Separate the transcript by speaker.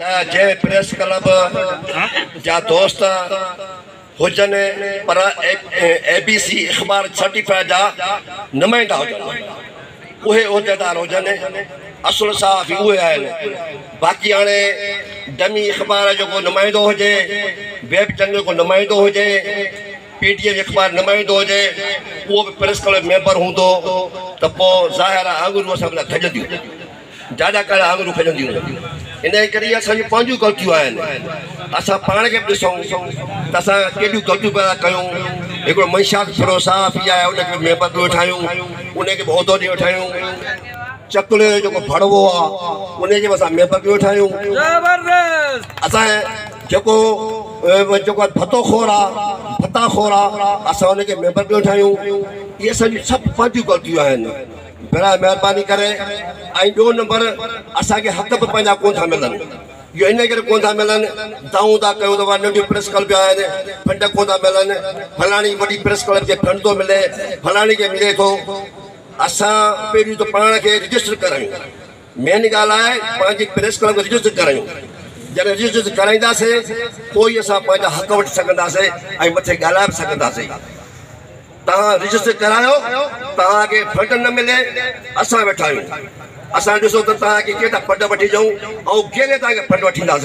Speaker 1: ته جنهن press club جا دوست هجن پر اي بي سي اخبار سرٽيفائيڊ جا نمائندا هجن اهي عهديدار هجن اصل صحافي اهي آهن باقي هاڻي ڊمي اخبار جو ڪو نمائندو هجي ويب چينل جو ڪو نمائندو هجي پي ٽي ايم اخبار نمائندو هجي اهو به پريس ڪلب ميمبر هوندو ته پوء ظاهر آهي آڱريون اسان مٿان کڄنديون. جاڏا ڪاڙا آڱريون کڄنديون. انهيء ڪري اهي اسان جون پنهنجون غلطيون آهن. اسان پاڻ کي به ڏسون ته اسان ڪيڏيون غلطيون پيا ٿا ڪيون. هڪڙو منشيات فروش صحافي آهي ان کي به ميمبر ڏئي ويٺا آهيون، ان کي به عهدو ڏئي ويٺا آهيون. چڪلي جو جيڪو ڀڙوو آهي ان کي به اسان ميمبر ڏئي ويٺا آهيون. اسان جيڪو جيڪو ڀتو خور آهي، ڀتا خور آهي، اسان ان کي ميمبر ڏئي ويٺا آهيون. اهي اسان جون سڀ پنهنجون غلطيون آهن. براء مهرباني ڪري ۽ ٻيو نمبر اسان کي حق به پنهنجا ڪون ٿا ملن اهو ان ڪري ڪون ٿا ملن دانهون ٿا ڪيون ته ننڍيون پريس ڪلب آهن فنڊ ڪون ٿا ملن فلاڻي وڏي پريس ڪلب کي فنڊ ٿو ملي فلاڻي کي ملي ٿو اسان پهريون ته پاڻ کي رجسٽر ڪرايون مين ڳالهه آهي پنهنجي پريس ڪلب کي رجسٽر ڪرايون جڏهن رجسٽر ڪرائينداسين پوء ئي اسان پنهنجا حق وٺي سگهنداسين ۽ مٿي ڳالهائي به سگهنداسين. توهان رجسٽر ڪرايو توهان کي فنڊ نه ملي اسان ويٺا آهيون اسان ڏسو ته توهان کي ڪيئن ٿا فنڊ وٺي ڏيون ۽ ڪيئن توهان کي فنڊ وٺينداسين.